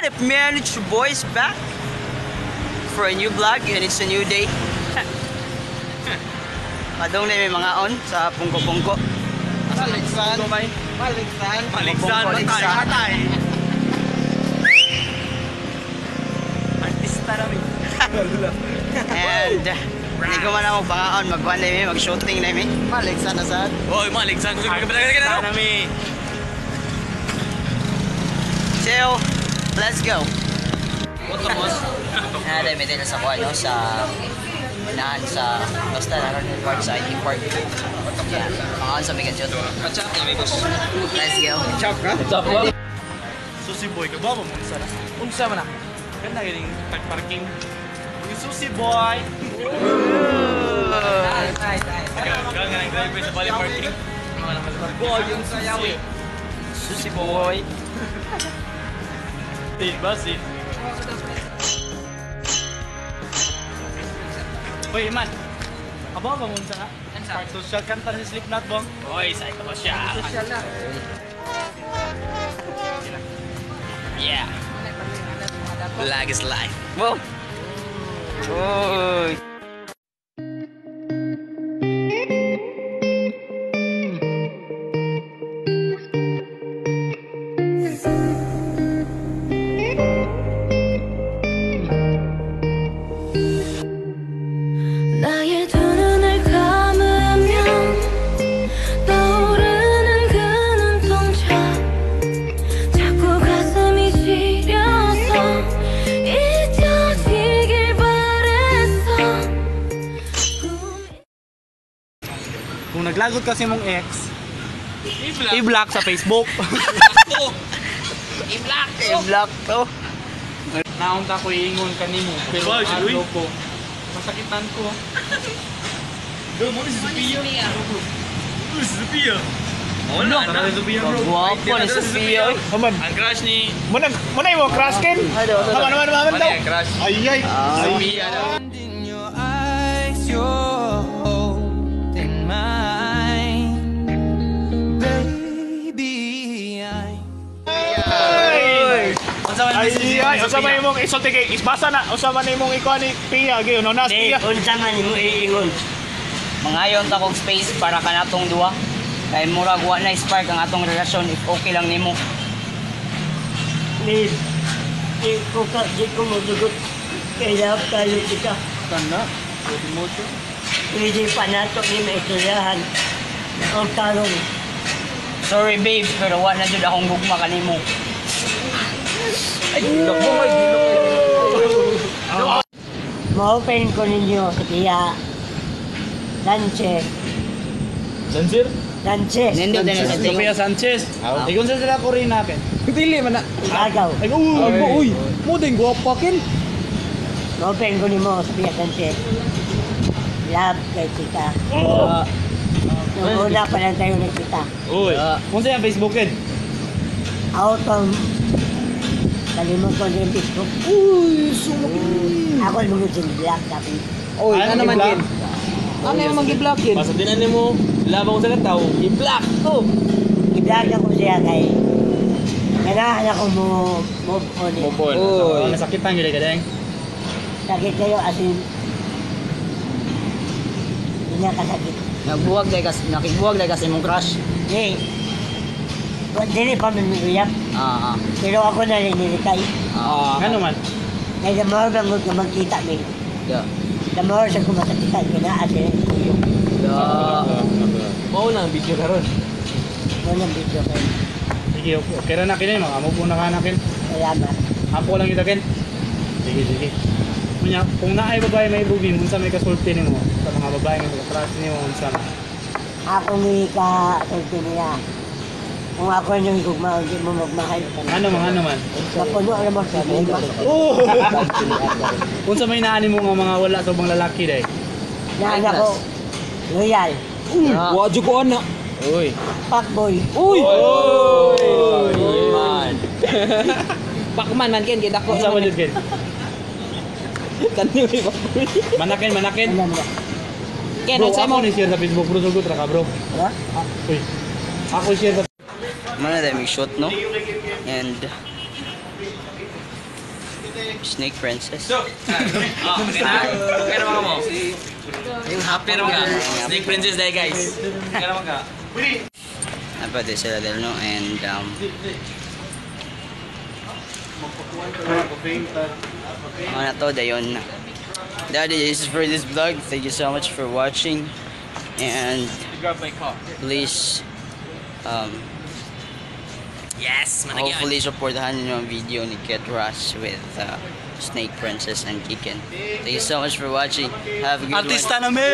What up, man? It's your boys back for a new vlog and it's a new day. Padong na may mga on sa Pungko-Pungko. Maligsan. Maligsan. Maligsan, Matay. Artista rami. And hindi ko man ako pangaon, magkuhan na mi, mag-shooting na mi. Maligsan na sad. Oy, maligsan. Artista na mi. So, let's go. What the boss? Nada, may din sa kuha, no? Sa unahan sa, basta naroon yung park sa IT Park. Yeah, pangaon sa Megajote. Pachak na mi boss. Let's go. Chok ka? Susi boy ka ba mo unsa na? Unsa man na? Ganda galing parking. Yung susi boy. Ganga ng driver sa bali parking. Boy, yung susi. Susi boy. Di ba si? Hoy, man. Aba ba mo unsa na? Park social kanta si Slipknot bong. Hoy, sa ito siya. Social na. Yeah. Vlog is life. Whoa. Oy. 나의 두 눈을 감으면 떠오르는 그 눈동자 자꾸 가슴이 시려서 잊혀지길 바랬어. Kung naglagot kasi mong ex, i-block sa Facebook. I-block to. Naunta ko iingon kanimo pero ano ko masakitan ko. Bro, mo ni si Sophia. Mo si Sophia. Wala na si Sophia, bro. Guwapo ni Sophia. Oy. Aman, Ang crush ni muna muna mo crush ken. Naman naman naman Ano daw. ang crush? Ay ay. Sophia daw. In your eyes, you're holding mine, baby. I Unsa man Ay ni ay, unsa man imong isulti kay isbasa na, unsa man imong ikuan ni Pia gyud no nas Pia. Unsa man nimo iingon? Mangayon ta kog space para kanatong duha. Kay murag wa na spark ang atong relasyon if okay lang nimo. Please, di ko ka, di ko madugot. Kailangan tayo kita. Kana. Pwede pa nato ni maistoryahan. Ang tarong. Sorry babe, pero wa na jud akong gugma kanimo. Ma-open ko ninyo sa Pia Sanchez. Sanchez? Sanchez. Nindot na sa Sophia tingog. Sanchez. Ikon sa sila Corina ken. Dili man na. Agaw. Ay, uy, uy. Mo din guwapa ken. Ma-open ko nimo sa Pia Sanchez. Love kay kita. Nung una pa lang tayo nagkita. Uy. Unsa yung Facebook ken? Autumn. Kalimot ko din Facebook. Uy, sumaki. Ako yung mga black tapi. Uy, ano man i-block? kin? Ano yung mag-i-block kin? Basta din ano mo, labang sa tao, i-block to. I-block ako siya kay ganahan ako mo move on. Eh. Move on. Uy. Nasakitan gyud ka deng. Sakit kayo as in hindi na kasakit. Nagbuwag dai kas nakigbuwag dai kasi imong crush. Di. Dili pa man uyap. Ah, ah. Pero ako na rin nilikay. Ah. Ngano man? Kaya the more bang nga magkita mi. Yeah. The more sa kumasakitan, kinaa sila yung kuyo. Yeah. Mao na ang video karon. Mo ng video kayo. Sige, okay ra na kini, mga mo na ka na kin. Salamat. Apo lang kita kin. Sige, sige. Kunya, kung naay babae may bugin, unsa may kasulti nimo sa mga babae nga crush nimo unsa man? Ako ni ka sulti niya. Kung ako yung gugma, hindi mo magmahal. Ano man, ano man? Mapuno ang mga problema. Oh! Unsa may naani mo nga mga wala sa ubang lalaki day? Naan ako, loyal, Uy, wadyo ko ana. Uy. fuckboy. Uy. Uy, man. Pacman man kin, kita ko. Unsa man jud kin? Kani may Pacman. Manakin, manakin. Ano mo? Ken, Bro, unsa ako mo? ni share sa Facebook bro, sugot ra ka bro. Ha? Uy. Ako share sa Mana dai may shoot no? And Snake Princess. Oh, okay na. Okay naman mo. Yung happy naman ka. Snake Princess dahil, guys. Okay naman ka. Napati sila din, no? And, mga na to, dayon na. Daddy, this is for this vlog. Thank you so much for watching. And Grab my car. Please, Yes, managyan. hopefully supportahan niyo ang video ni Kit Ross with Snake Princess and Kiken. Thank you so much for watching. Have a good one. Artista na me!